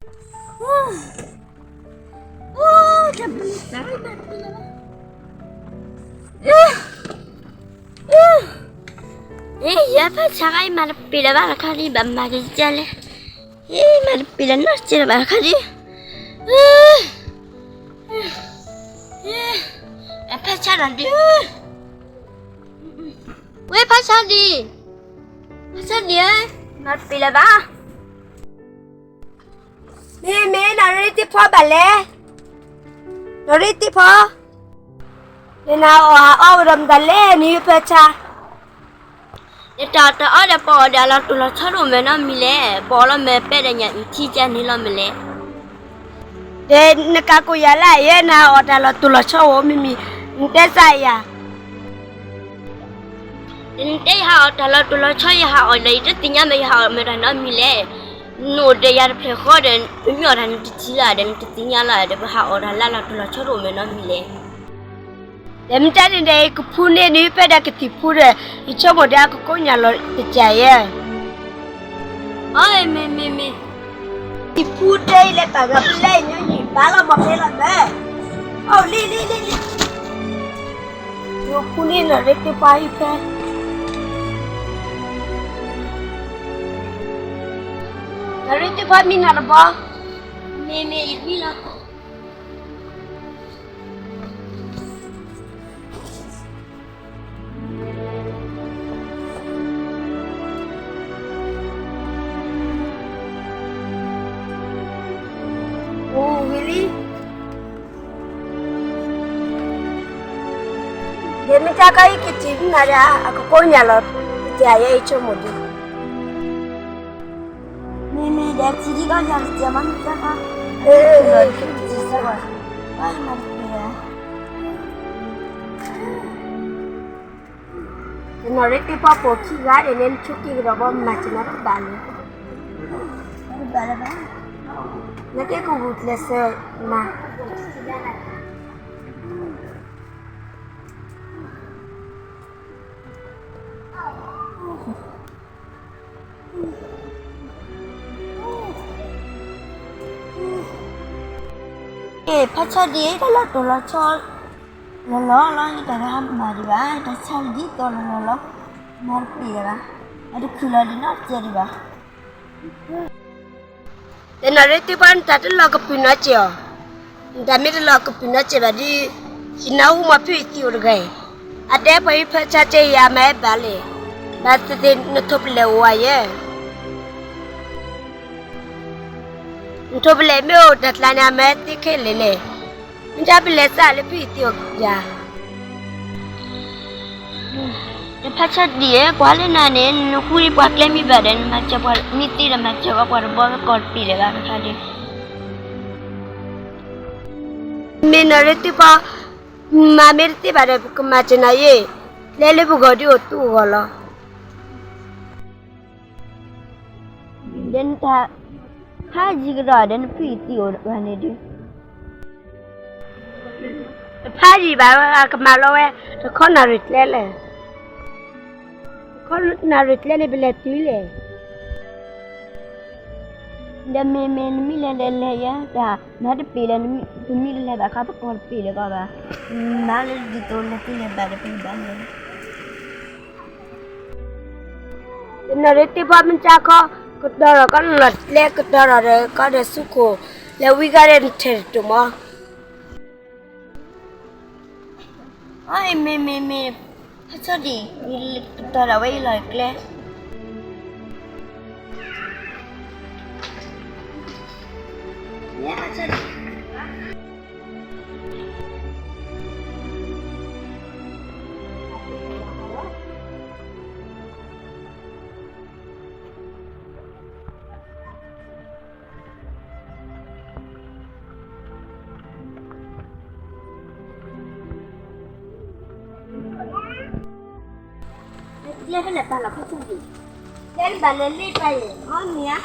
အိၣ်, အိၣ်, တၢ်ဘျုးတၢ်ရ့မၤတပ့ၤလၢၤဘၣ်. အ့ ယဲဖးဆါခါအံၤမၤတပ့ၤလၢၤဘၣ်လီၤခါဒံး ဘၣ်မၤကကလဲၣ်. အ့ မၤတပ့ၤလၢၤနီတစဲးလၢၤဘၣ်လီၤခါဒံး. အဖးဆါဒီးဒုး, ဝဲဖးဆါဒံး, ဖးဆါဒံးဧၢ, မၤတပ့ၤလၢၤဘၣ်. မ့ၢ် မ့ၢ် နီၢ်ရ့တံၢ်ဖီဘၣ်လဲၣ်, နီၢ်ရ့တံၢ်ဖီ, နနၤအီၣ်ဟးအီၣ်ဝဲဒီးမတၤလဲၣ် နဟံၣ်ဖၢဆါ, နတၢ်အီၣ်တၢ်အီဒီးပှၤအီၣ်ဒီးအလီၤတိၢ်လီၤဆီတအိၣ်မဲာ်နီတမံၤလဲၣ်, ပှၤအီၣ်လီၤမဲာ်ပဲဒီးညၣ်အုၣ်ထံကန့ၣ်လီၤမ့ၢ်လဲၣ်. ဒီးနကးကိးယၤလၢအံၤ နဟးအီၣ်တၢ်လီၤတိၢ်လီၤဆီအိၣ်မ့မ့ၢ်, နတဲစၢ်ယၤ ဒီးနတဲယဟးအီၣ်တၢ်လီၤတိၢ်လီၤဆီ ယဟးအီၣ်ဒီး ယတသ့ၣ်ညါမ့ၢ် ယဟးအီၣ်မ့ၢ်တၢ်နီတမံၤလဲၣ်. နအိၣ်ဒီးယၤတဖျၢၣ်ဃီဒီး ပမ့ၢ်အီၣ်တၢ်နတထံၣ်လၢၤဒီး နတသ့ၣ်ညါလၢၤဒီး ပဟးအီၣ်တၢ်လၢလီၤတိၢ်လီၤဆီတအိၣ်မဲာ်နီတမံၤလဲၣ်. ဒီးမ့ၢ်တၢ်န့ၣ်ဒီး ယကဖှူန့ၢ်နဟံၣ်ဖၢဒီးကသံၣ်ဖှူဒီး ယဆိကမိၣ်ဒီးအကကိးညၣ်လီၤတကးယဲၢ်. အီ မ့ၢ် မ့ၢ် မ့ၢ်, သံၣ်ဖှူတဲအံၤလဲၤပာ်ဂၤဖဲလဲၣ် ညီနုၢ်ဘၣ်လီၤမီၢ်ဖဲလီၤမ့ၢ်, အိၣ် လံ လံ လံ လံ, ယဖှူန့ၢ်နီၢ်ရ့တံၢ်ဖီဟံၣ်ဖၢ, နီၢ်ရ့တံၢ်ဖီမံနီၢ်တဘီ, မ့ၢ် မ့ၢ် ယမံလီၤ. အိၣ် ဝံၤလံ, ဒီးမ့ၢ်တၢ်ခါအံၤကထံၣ်နၤဒီး အကကိးညၣ်လီၤတကးယဲၢ် ယဆိကမိၣ်ဒံး. မ့ၢ် မ့ၢ် ဒီးထံဒံးကီၢ်ညၣ်တစဲးမး မ့ၢ်တၢ်ခါ, အၢ အၢ အၢ ထံဒံးကီၢ်, ဘၣ်မၤတပ့ၤလၢၤ. တနီၢ်ရ့တံၢ်ဖီပိာ်ခံဂၤဒဲးန့ၣ် နဆိက့ၤကဒီးဘီမၤကနၣ်တဘၣ်လၢၤ, တဘၣ်လၢၤဘၣ်, နက့ၤကဂုာ်ကျဲးစၢးမၤ အ့ ဖးဆီဒံး တၢ်လီၤတိၢ်လီၤဆီ လီၤလီၤလီၤ ယတၢ်တဟါမၢ်ဒံးဘၣ် တၢ်ဆါလံဒ်သိးလီၤလီၤလီၤ မၤတပ့ၤလၢၤဘၣ် အတခုၣ်လီၤဒံးနီတစဲးဒံးဘၣ်. တနီၢ်ရ့တံၢ်ဖီ နတၢ်တလီၤကပုာ်နီတစဲးအီၤ, နတၢ်မ့ၢ်တလီၤကပုာ်နီတစဲးဘၣ်ဒီး ယနၢ်ဟူမီၢ်ဖုၣ်အံၤသံအိၣ်တဂၤအံၤ, အတဲပှၤဟံၣ်ဖၢဆါကဲယၤမၤအဲၣ်ဘၣ်လဲၣ်, ဘၣ်သ့ၣ်သ့ၣ်နထိၣ်ပလဲၣ်အိၣ်ဝဲယဲၢ်, နထိၣ်ပလဲၣ်မ့ၢ်အိၣ်တၢ်ကျါန့ၣ် အမၤသ့ခဲလၢာ်လဲၣ်, မ့ၢ်တၢ်ပလဲၤစးလၢဖုၣ်အံၤသံအိၣ်ယၤ တဖးဆၢဒံးဧၢ, ကွၢ်လၢနၤန့ၣ် နဃုပှၤကျဲမ့ၢ်ဘၣ်ဒီး နမၤစၢၤပှၤမ့ၢ်သ့ဒီး မၤစၢၤပှၤတဘီကီၢ်တပ့ၤလၢၤဘၣ်တခါဒီး, မ့ၢ်နီၢ်ရ့တံၢ်ဖီ, မၤမ့ၢ်တသ့ဘၣ်ဒီး ပကမၤစၢၤနၤယဲၢ်, ကျဲလၢပဂီၢ်ဒုးအိၣ်သူအဂီၢ်လီၤ. ဒီးနတၢ်ဖးယံၤကဒီး ဒီးနဖုၣ်အံၤသံအိၣ်ဝဲန့ၣ်ဒုး, တဖးယံၤဘၣ်ဝဲ ကမၤလီၤဝဲ တခီနၣ်ရံၣ်ကျဲလဲၣ်, တခီနၣ်ရံၣ်ကျဲန့ၣ် ပလဲၤတုၤလဲၣ်, ဒီးမ့ၢ်မ့ၢ်နမံၤလဲၤလဲၤလဲၤယဲ တၢ်မၤတပ့ၤလၢၤ, ပမံၤတလဲၤဘၣ်ဃးပကီၢ်တပ့ၤလၢၤကီးဘၣ်, မၤလၢဒ်သိးလဲၤသ့လဲၤဘၣ်ဒီးပဘၣ်လဲၤ တနီၢ်ရ့တံၢ်ဖီ မ့ၢ်ကါခီ, ကတီၤထီၣ်ကီးနလီၢ်ကျဲ ကတီၤထီၣ်ဒီးကီးဒီးဆူခိၣ်, လဲၤဝံၤဂၤဒီးနထဲၣ်တတုၤမီၤ. အီ မ့ၢ် မ့ၢ် မ့ၢ်, ဖးဆီဒံး, ကတီၤထီၣ်ဝဲယလီၢ်ကျဲ ကျဲဖဲလဲၣ် ပာ်လီၤဖဲဆီဒံး, ကျဲဘၣ်လဲၤလ့ပာ်ယဲၢ် အီ မ့ၢ်ဧါ.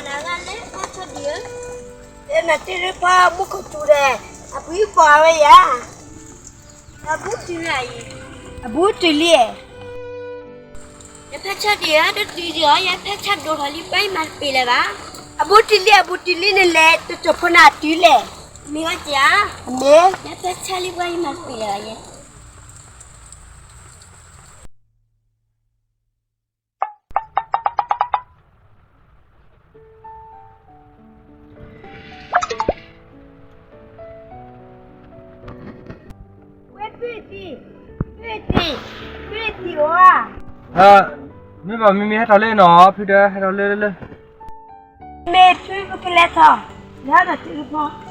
နဂၤလဲၣ်ဖးဆီဒံးဧၢ, နတ့ရ့ဖီမူခိၣ်စူၤဒီး အပှ့ၤပီၢ်ဝဲယၤ, အဘူးတုၤလံ, အဘူးတုၤလံ, ယဖးဆီဒံးဧၢ, တတုၤဒံးဧါ, ယဖးဆီဒိၣ်ထီၣ်လံ ပှၤယမၤတပ့ၤလၢၤဘၣ်, အဘူးတုၤလံ အဘူးတုၤလံ နလဲၤတစိၢ်ဖိနၤတုၤလဲၣ်, မ့ၢ်ဝဲက့ၤဧါ, အမ့ၢ်, ယဖးဆီလံ ပှၤယမၤတပ့ၤလၢၤဘၣ်ယဲ ဝဲဖုတံၢ်, ဖုတံၢ်, ဖုတံၢ်ဧါ, မ့ၢ်ဘၣ်မ့မ့ၢ်ဟဲထီၣ်လၢနီၤ ဖုတံၢ်ဟဲထီၣ်လၢလၢလၢ, မ့ၢ်ဖုကလဲၤထီၣ်, လၢဒီးတုၤဖီ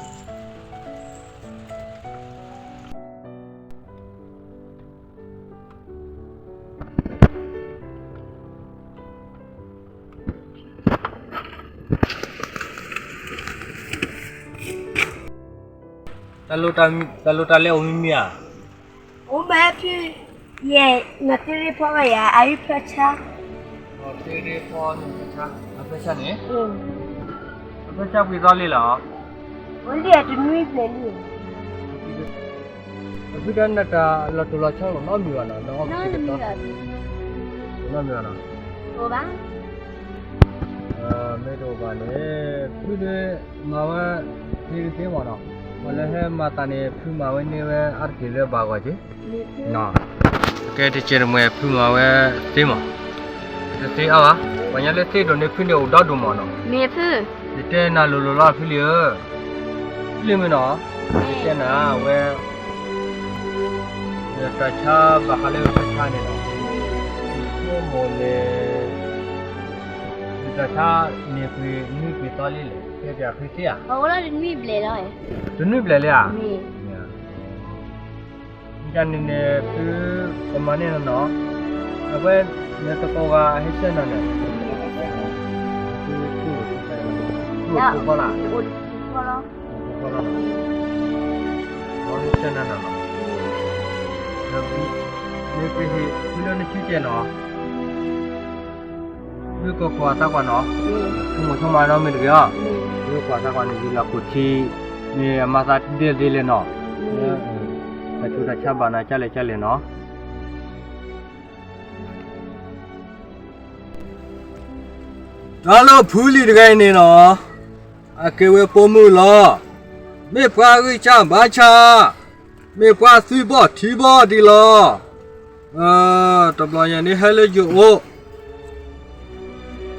တၢ်လိၣ်တၢ်လဲအိၣ်မ့မ့ၢ်ဧါ, အိၣ်မ့ၢ်ဖု, ယဲ, နတ့ရ့ဖီဝဲယၤ အအုၣ်ဖၢဆါ, နတ့ရ့ဖီနဖၢဆါ, အဖၢဆါန့ၣ်, အဖၢဆါပှ့ၤသီလံလီၤ, အိၣ်လံအတနွံဘျဲၣ်လံ, အဖုတၢ်နတၢ်လီၤတိၢ်လီၤဆီလီၤနီတမံၤဘၣ်နီၤ, နီတမံၤဘၣ်, နီတမံၤဘၣ်နီၤ, အိၣ်ဘၣ်, မ့ၢ်တအိၣ်ဘၣ်န့ၣ်, ဖုဒၣ်မၤဝဲ, သ့တသ့မ့ၢ်နီၤ, ပှၤလၢဟဲမၤသးန့ၣ် ဖုမၤဝဲန့ၢ်ဝဲအါတက့ၢ်လၢဘၣ်ဂီၤက့ၤ, ကဲတကဲတမှဲၤ ဖုမၤဝဲသ့မး, တသ့အါဘၣ်, ပှၤညါလၢသ့ဒိၣ်န့ၣ် ဖုန့ၣ်အိၣ်ဒီဒိၣ်မးနီၤ, ယတဲနၤလိၤလိၤလီၤဖုလံဧၢ, ဖုလံမ့ၢ်နီၤ, ယတဲနၤဝဲ တၢ်ဆါဘၣ်ဃးလၢတၢ်ဆါန့ၣ်လီၤ, ယဆိကမိၣ်န့ၣ်, ယတၢ်ဆါန့ၣ်ပှ့ၤနွံပှ့ၤသီလံလဲၣ်, ကဲပှ့ၤဖုသ့ဧါ, တနွံဘျဲၣ်လံဧါ, တနွံဘျဲၣ်လံဧါ, မ့ၢ်န့ၣ်န့ၣ် ဖုကမၤန့ၢ်နၤနီၤ, အဝဲ, နသကိးဂၤဟဲဆှၢနၤန့ၣ်, ဖုအိၣ်တခီလၢ်, အိၣ်တခီလီၤ, ဟဲဆှၢနၤနီၤ, မ့ၢ်ကဟ့ၣ်ဖုလၢနစုကဲနီၤ, မ့ၢ်ကကွၢ်သးကွၢ်နီၤ, ဆိကမိၣ်ဆိကမးနီၤမ့ၢ်တဂ့ၤအီၤ, မ့ၢ်ကွၢ်သးကွၢ်န့ၣ် ယလၢခိၣ်ထံး, မ့ၢ်အမၤသးဒ်လဲၣ်ဒ်လဲၣ်နီၤ, တၢ်ဆူးတၢ်ဆါဘၣ်နၤကၢ်လဲၣ်ကၢ်လဲၣ်နီၤ တၢ်လၢဖုလံၤတဂၤအံၤန့ၣ်နီၤ, အကဲဝဲပိာ်မုၣ်လီၤ, မ့ၢ်ပှၤဂံၢ်စၢ်ဘါစၢ်, မ့ၢ်ပှၤသုးဘီၣ်ထံဘီၣ်ဒံးလီၤ, တဘျီညါန့ၣ်ဟဲလၢယအိၣ်,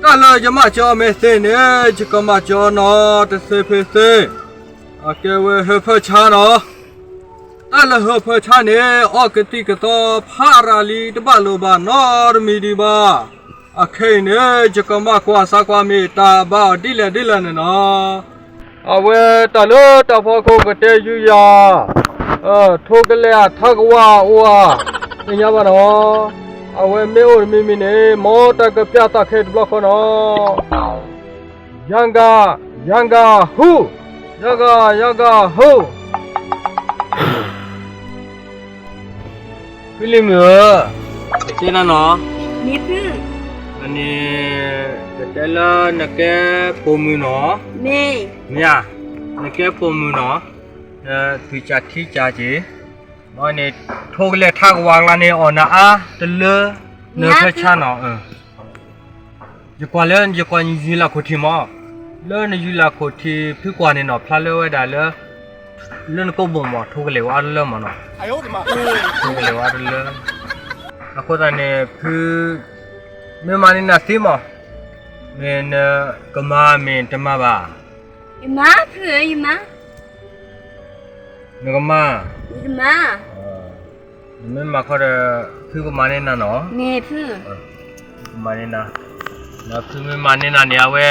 တၢ်လၢယမၤစၢၤအီၤမ့ၢ်သ့န့ၣ် ယကမၤစၢၤအီၤနီၤ တသ့ဖဲသ့, အကဲဝဲဟၢဖၢဆါနီၤ, တၢ်လၢဟၢဖၢဆါန့ၣ် အီၣ်ကသံၣ်ကသီဖးရၤလံတဘၣ်လိာ်ဘၣ်နီတမံၤဒံးဘၣ်, အခဲအံၤန့ၣ် ယကမၤကွၢ်သးကွၢ်မ့ၢ်တၢ်ဘါအီၤဒ်လဲၣ်ဒ်လဲၣ်န့ၣ်နီၤ, အဝဲတၢ်လၢတၢ်ဖီခိၣ်ကတဲယူးယၤ, ထိကလဲၤအထါကဝၤအိၣ်ဧါ, သ့ၣ်ညါဘၣ်နီၤ, အဝဲမ့ၢ်အိၣ်တမံၤမံၤန့ၣ် မ်တၢ်ကပျၢ်သးခဲတဘျီဃီနီၤ ယၤဂၤ, ယၤဂၤဟူ, ယၤဂၤ, ယၤဂၤဟူ, ဖုလံၤမုၣ်ဧၢ, တဲနၤနီၤ, န့ၣ်, ကတဲလၢနကဲပိာ်မုၣ်နီၤ, မ့ၢ်ဧါ, နကဲပိာ်မုၣ်နီၤ, နသွံၣ်စၢ်ထံစၢ်က့ၤ, န့ၣ်, ထိကလဲၤထါကဝၤကျါန့ၣ် အီၣ်နၤအါတလၢ, နဖၢဆါနီၤ ယကွၢ်လၢ ယကွၢ်နယူၤလၢ်ခိၣ်ထံးမး, လၢနယူၤလၢ်ခိၣ်ထံး ဖုကွၢ်န့ၣ်နီၤ ဖျါလၢဝဲဒၣ်လၢ လၢနကိာ်ဘိၣ်မး ထိကလဲၤဝဲအါတလၢမးနီၤ, ထိကလဲၤဝဲအါတလၢ, အဃိသတးန့ၣ် ဖု မ့ၢ်မၤန့ၢ်နၤသ့မး, မ့ၢ်နကမၤမ့ၢ်တမၤဘၣ်, ယမၤဖုဧၢ ယမၤ နကမၤ, ယကမၤ, နမ့ၢ်မၤခီဒီး ဖုကမၤန့ၢ်နၤနီၤ, မ့ၢ်ဖု, ဖုကမၤန့ၢ်နၤ, ဒီးဖုမ့ၢ်မၤန့ၢ်နၤန့ၣ် အဝဲ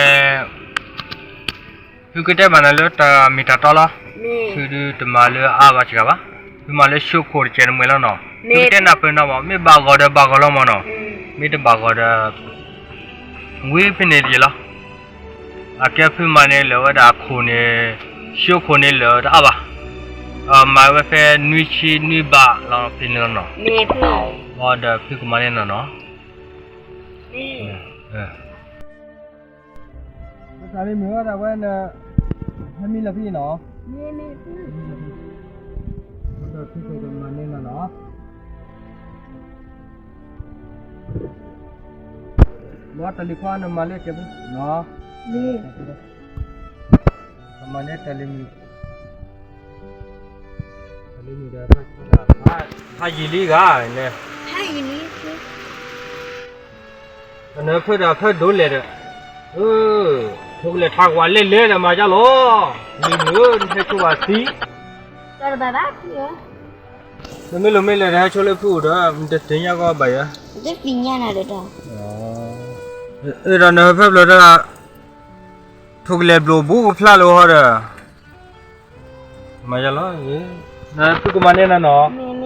ဖုကတဲဘၣ်နၤလၢတၢ်မ့ၢ်တၢ်တီလီၤ, ဖုဒုးတမၤလၢအါဘၣ်စှၤဘၣ်, ဖုမၤလၢဆိခိၣ်တစဲးတမှဲၤလီၤနီၤ, ဖုကတဲနၢ်ပၢၢ်နီၤမး မ့ၢ်ဘၣ်ဂီၤဒီးဘၣ်ဂီၤလီၤမးနီၤ, မ့ၢ်တဘၣ်ဂီၤဒီး ဝံၤဖဲန့ၣ်တယံာ်လီၤ, အကဲဖုမၤန့ၢ်လၢာ်ဝဲဒၣ်အခိၣ်န့ၣ်, ဆိခိၣ်န့ၣ်လၢာ်တအါဘၣ်, မၤဝဲဖဲနွံဆံနွံဘးလီၤဖဲန့ၣ်လီၤနီၤ, ဒီးဖုကမၤန့ၢ်နၤနီၤ, မ့ၢ်, တၢ်လံမုၢ်ဝဲဒၣ်ဝဲန ဟဲမံလၢဖံနီၤ, မ့ၢ်မ့ၢ်ဖံ, ဒီးဖံကမၤန့ၢ်နၤနီၤ, ဘၣ်တၢ်လံၤခွါနမၤလၢကဲပူၤနီၤ, မ့ၢ်, ကမၤန့ၢ်တၢ်လံၤမုၢ်, တၢ်လံၤမုၢ်ဒီး ဖးယံာ်လံဂၤန့ၣ် ဖးယံာ်လံ နဖၢဒၣ်ဖၢဒိးလဲၣ်ဒီး, ထိၣ်ကလဲၤထးကွၢ်လဲၣ်လဲၣ်ဒီးမၤဒ်လီၤ, လံၤမုၢ်ဧၢ နဟဲဆိဘၣ်သံ, တဘၣ်ဘၣ်ဖုဧၢ, နမ့ၢ်လိၣ်မ့ၢ်လဲၣ်ဒီးဟဲဆိလၢဖုအိၣ်ဒီး နတသ့ၣ်ညါကီဘၣ်ယၤ, တသ့ၣ်ညါနၤဒီး, အၢ ဒီးနဟဲဖၢဖျၢၣ်တၢ် ထိၣ်ကလဲၤဘျိးဘူးကဖျါလၢဟီဒီး, မၤယၤလီၤ, နဖုကမၤန့ၢ်နၤနီၤ,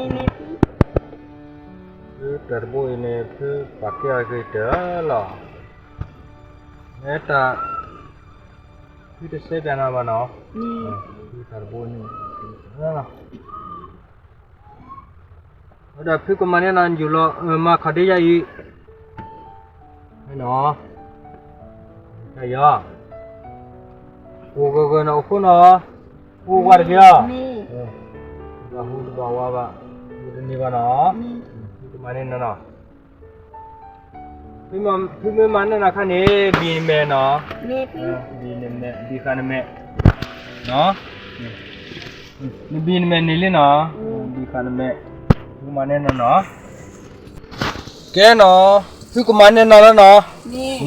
တၢ်တဘိအံၤန့ၣ် ဖုပာ်ကဲအီၤက့ၤတၢ်လီၤ, မ့ၢ်တၢ်, ဖုတစဲးပၠးနၤဘၣ်နီၤ, ဖုတၢ်တဘိန့ၣ် ဒီးဖုကမၤန့ၢ်နၤယူၢ်လီၤ, မၤခီၣ်ဒ့ယါအံၤ, နီၤ, တၢ်ယီၤ, အိၣ်ဂၢၢ်ဂၢၢ်နီၤ အိၣ်ခိၣ်နီၤ, အိၣ်ဝါတက့ၢ်လီၤ, တဘၣ်ဟူတဘၣ်ဝါဘၣ်, အိၣ်တန့ၢ်ဘၣ်နီၤ, ဖုကမၤန့ၢ်နၤနီၤ, ဖုမ့ၢ်မၤန့ၢ်နၤခါန့ၣ် ဘံၣ်နမဲာ်နီၤ, ဘံၣ်ဃာ်နမဲာ်, နဘံၣ်နမဲာ်န့ၣ်လံနီၤ, ဘံၣ်ဃာ်နမဲာ်, ဖုမၤန့ၢ်နၤနီၤ, ကဲနီၤ, ဖုကမၤန့ၢ်နၤလီၤနီၤ,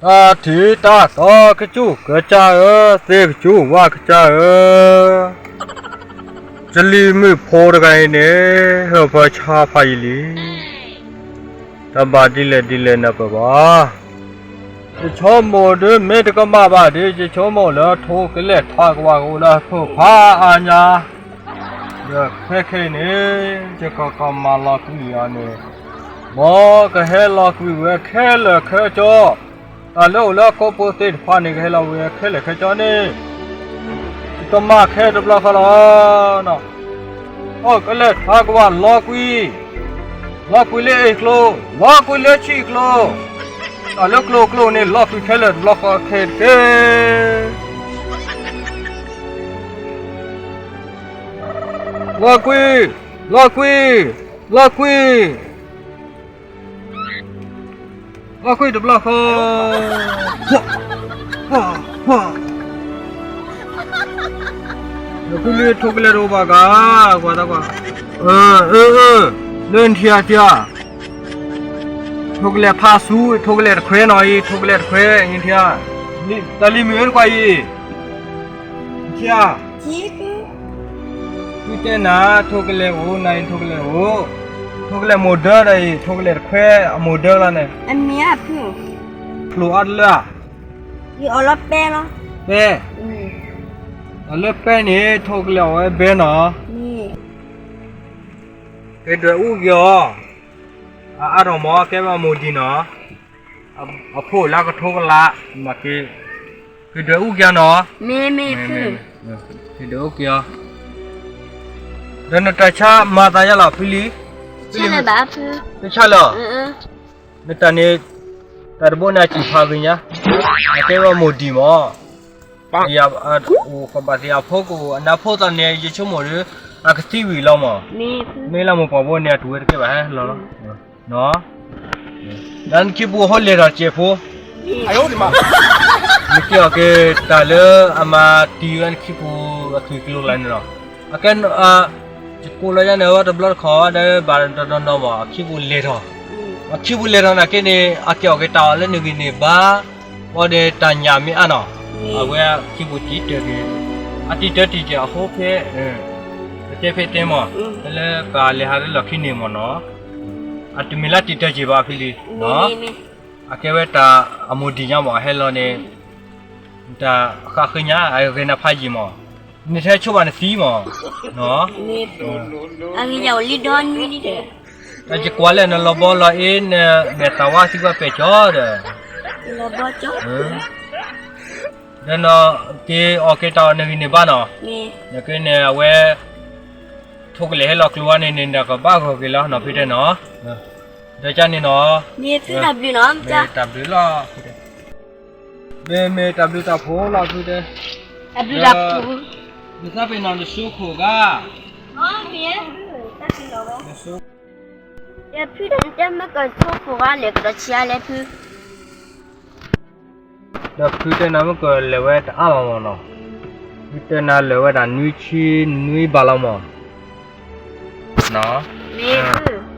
တၢ်ထံၣ်တၢ်တီ ကစူၢ်ကစၢ်ဧၢ, သ့ၣ်ကစူၢ်ဝၣ်ကစၢ်ဧၢ, တၢ်လံၤမုၢ်ဖိတဂၤအံၤန့ၣ် ဟၢဖၢဆါဖးယံာ်လံ, တဘၣ်ဒ်လဲၣ်ဒ်လဲၣ်နၢ်ပၢၢ်ဘၣ်, ယဆိကမိၣ်ဒ်မ့ၢ်တကမၣ်ဘၣ်ဒီး ယဆိကမိၣ်လၢထိၣ်ကလဲၢ်ထးကဝၢ်ကအိၣ်လၢအဖၢဖးအါညါ ဒီးခဲခဲအံၤန့ၣ် ယကကမၤလီၤကွံာ်အီၤန့ၣ်, မ်ကဟဲလီၤကွံာ်ဝဲခဲလၢာ်ခဲဆ့, တၢ်လၢအိၣ်လၢအကိာ်ပူၤသ့ၣ်တဖၣ်န့ၣ် ကဟဲလီၤဝဲခဲလၢာ်ခဲဆ့န့ၣ်, ယကမၤခဲတဘျီဃီလီၤ. ထိၣ်ကလဲၢ်ထးကဝၢ်လီၤကွံာ်, လီၤကွံာ်လၢအ့ၣ်ကျိ, လီၤကွံာ်လၢဆံၣ်ကျိ, တၢ်လၢကျိကျိန့ၣ် လီၤကွံာ်ခဲလၢာ်တဘျီဃီခဲတက့ၢ်. လီၤကွံာ်, လီၤကွံာ်, လီၤကွံာ်, လီၤကွံာ်တဘျီဃီ, ဒီးဖုလံထိၣ်ကလဲၢ်တအိၣ်ဘၣ်ကါ, ကွၢ်တၢ်ကွၢ်, အၢ အၢ အၢ, လၢနထံၣ်ဧါထံၣ်ဧါ, ထိၣ်ကလဲၢ်ဖးဆူ ထိၣ်ကလဲၢ်တခွဲနီၤအံၤ, ထိၣ်ကလဲၢ်တခွဲ နထံၣ်ဧါ, တၢ်လံၤမုၢ်အၢတကွၢ်အံၤ, နထံၣ်ဧါ ဖုတဲနၤ ထိၣ်ကလဲၢ်အိၣ် နၤအံၤထိၣ်ကလဲၢ်အိၣ်, ထိၣ်ကလဲၢ်မိၢ်ဒၢဒီးအံၤ ထိၣ်ကလဲၢ်တခွဲအမိၢ်ဒၢလီၤန့ၣ်, အမ့ၢ်အဖု, ဖျိအါတလၢဧါ, ယအီၣ်လီၤပဲလီၤ, ပဲ, တၢ်လၢပဲန့ၣ် ထိၣ်ကလဲၢ်အီၣ်ဝဲဘဲနီၤ, ကဒွဲၣ်အူက့ၤအီၤ, အအါထီၣ်မး ကဲဘၣ်မိၢ်ဒံးနီၤ, အဖိလၢကထိကလး, မ့ၢ်က့ၤ, ကဒွဲၣ်အူက့ၤအီၤနီၤ, မ့ၢ်မ့ၢ်ဖု, ကဒွဲၣ်အူက့ၤအီၤ, ဒီးနတၢ်ဆါမၤသးယါလီၤဖုလံ, တဆါလၢၤဘၣ်ဖု, တဆါလၢၤ, နတၢ်န့ၣ်, တၢ်တဘိန့ၣ်အစံၣ်ဖးဂ့ၤညါ, အကဲဘၣ်မိၢ်ဒံးမး, အိၣ်ကဘၣ်သ့ၣ်အဖိကအိၣ် အနၢ်ဖိသးန့ၣ် ယဆိကမိၣ်ဒီး, အကသံဝံၤလီၤမး, မ့ၢ်လၢမိၢ်ပှၢ်ဘိန့ၣ် အတူၢ်ဝဲတကဲဘၣ်ဟဲလီၤလီၤ, ဒီးနခံပူၤအဃိလဲၤထီၣ်စဲးဖိ, နက့ၤအီၣ်က့ၤတၢ်လၢအမၤတံၢ်ဝဲနခံပူၤအသွံၣ်ကျိၤလၢန့ၣ်လီၤ, အကဲ, ယကိးလီၤယၤန့ၣ် အဝဲတဘျီတခီၣ်ဒီးဘၣ်တနီၤနီၤမး အခံပူၤလဲၤထီၣ်, အခံပူၤလဲၤထီၣ်နာ်က့န့ၣ် အက့ၤအီၣ်က့ၤတၢ်အီၣ်လၢနဂံၢ်န့ၣ်ဘါ, ဘၣ်ဒီးတၢ်ညၣ်မ့ၢ်အါနီၤ, အဝဲခံပူၤတံၢ်တၢ်က့ၤ, အတံၢ်တၢ်တံၢ်က့ၤအဃိဖဲ, ပတဲဖဲတဲမး, ဖဲလၢပှၤလဲၤဟးလၢလီၢ်ခံန့ၣ်မးနီၤ, အတမ့ၢ်လၢတံၢ်တၢ်က့ၤဘၣ်ဖဲလံ, အကဲဝဲတၢ်အမိၢ်ဒံးညါမး အဟဲလီၤန့ၣ်, တၢ်ဃးဃ့ညါ အဂ့ၤနၤဖးယံာ်မး, နထဲဆိဘၣ်နသံမး, အဂ့ၤယအိၣ်လံဒီနွံလံဒီး, တၢ်ယကွၢ်လၢနလီၤဘီလီၤအ့ နမဲာ်သၣ်ဝါသံကွၢ်ပဲာ်ကၠီဒီး, ဒီးနက့ၤအီၣ်က့ၤတၢ်အီၣ်နဂံၢ်န့ၣ်ဘါနီၤ, နက့ၤန့ၣ်အဝဲ, ထိၣ်ကလဲၢ်ဟဲလီၤကျိၤဝဲန့ၣ်န့ၣ် နကဘၣ်ဂီၤက့ၤလီၤနီၤ ဖဲတဲနီၤ, ဒီးကန့ၣ်နီၤ, မ့ၢ်တၢ်ဘျုးလီၤ, မ့ၢ်တၢ်ဘျုးတၢ်ဖှိၣ်လီၤဖုတဲ, တၢ်ဘျုးတၢ်ဖှိၣ်, နသးပ့ၤနီၣ်နဆိခိၣ်ဂၤ, ယဖုတၢ်တၢ်မ့ၢ်ကဆိခိၣ်ဂၤလဲၣ် ကဒီးဆံးအါလဲၣ်ဖု ဒီးဖုတဲနၤမ့ၢ်ကလဲၤဝဲတအါလီၤမၢ်နီၤ, ဖုတဲနၤလဲၤဝဲဒၣ်နွံဆံနွံဘးလီၤမၢ်,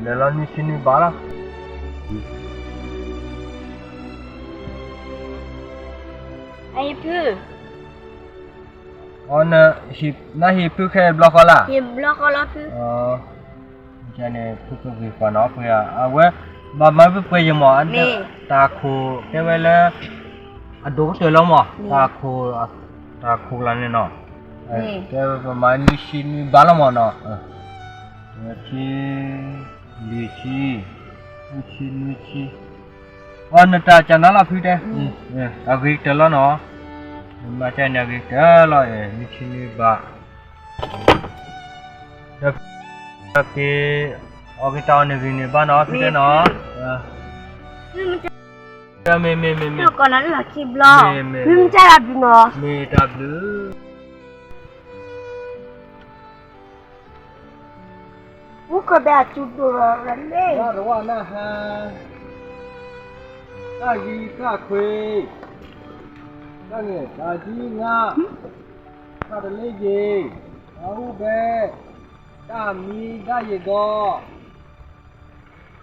လဲၤလီၤနွံဆံနွံဘးလီၤ, ဖု, နဟ့ၣ်ဖုခဲဘျီဃီလၢ်, န့ၣ်ဖုကဂ့ၤဃီနီၤ, အဝဲ, ဘၣ်မၤပှဲၤယမၢ်, တၢ်ခိၣ်တဲဝဲလၢ, အဒိၣ်ကတၢၢ်လီၤမၢ်, တၢ်ခိၣ်, တၢ်ခိၣ်လၢန့ၣ်နီၤ, တဲဝဲပမၤနွံဆံနွံဘးလီၤမၢ်နီၤ, ဆံ, လွံၢ်ဆံ, ဃုဆံနွံဆံ, အီနတၢ်ကနၤလီၤဖုတဲ, အဂ့ၤကတၢၢ်လီၤနီၤ, မၤကန့ၣ်အဂ့ၤကတၢၢ်လီၤ, နွံဆံနွံဘး ဒီးဖုက့ၤ, အီက့ၤတၢ်အီၣ်န့ၣ်ဂ့ၤန့ၣ်ဘၣ်နီၤ ဖုတဲနီၤ, မ့ၢ်, မ့ၢ်, မ့ၢ်, မ့ၢ်, မ့ၢ်တၢ်ဘျုး, မ့ၢ်တၢ်ဘျုး, တၢ်တဝၢနၢ်ဟါ, တၢ်ဂံၢ်တၢ်ခွ့, တၢ်န့ၣ်တၢ်ဒ်နၤ, တၢ်တလ့ယ့ၤ, တၢ်ဟူဘဲ, တၢ်မံဒၣ်ယ့ၤဒီး,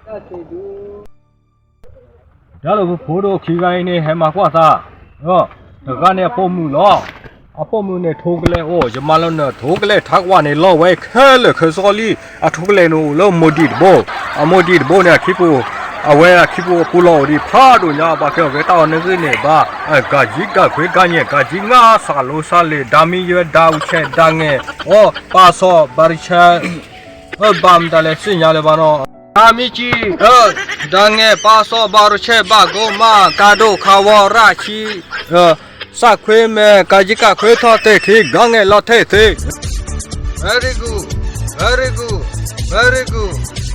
တၢ်သ့ၣ်ဒူ, တၢ်လၢပဖိဒိၣ်ခံဂၤအံၤန့ၣ် ဟဲမၤကွၢ်သး, တဂၤန့ၣ်အပိာ်မုၣ်လီၤ, အပိာ်မုၣ်န့ၣ်ထိကလဲာ်အိၣ်, ယမၤလၢနထိကလဲာ်ထးကွၢ်န့ၣ် လီၤဝဲခဲလၢာ်ခဲဆ့လံ, အထိကလဲာ်န့ၣ်အိၣ်လၢမိၢ်ဒံၣ်တဘိ, အမိၢ်ဒံၣ်တဘိန့ၣ်အခံပူၤ, အဝဲအခံပူၤအပူၤလီၤအိၣ်ဒံးဖးဒိၣ်ညါ ဘၣ်ကဲအီၤက့ၤတၢ်အီၣ်န့ၣ်ဂ့ၤန့ၣ်ဘၣ်, ကးယံၤကးခွ့ကးညဲၣ်ကးယံၤငါ စးလိစးလ့ၣ် ဒၤမံယွဲဒၤဝံၤဆဲးဒၤငဲၢ်, အီ ပၢ်စီၣ်ဘၤရံၤဆဲး ဘၣ်မတၤလဲၣ်သ့ၣ်ညါလၢၤဘၣ်နီၤ, ဒၤမံကံ, ဒၤငဲၢ် ပၢ်စီၣ်ဘၤရံၤဆဲးဘၣ်ကိးမး ကးဒိၣ်ခးဝီရၣ်ဆံ, စးခွ့မဲာ် ကးယံၤကးခွ့ထီၣ်သ့ၣ်ခံ ဒၤငဲၢ်လီၤထဲၣ်သ့ၣ်, very good, very good, very good.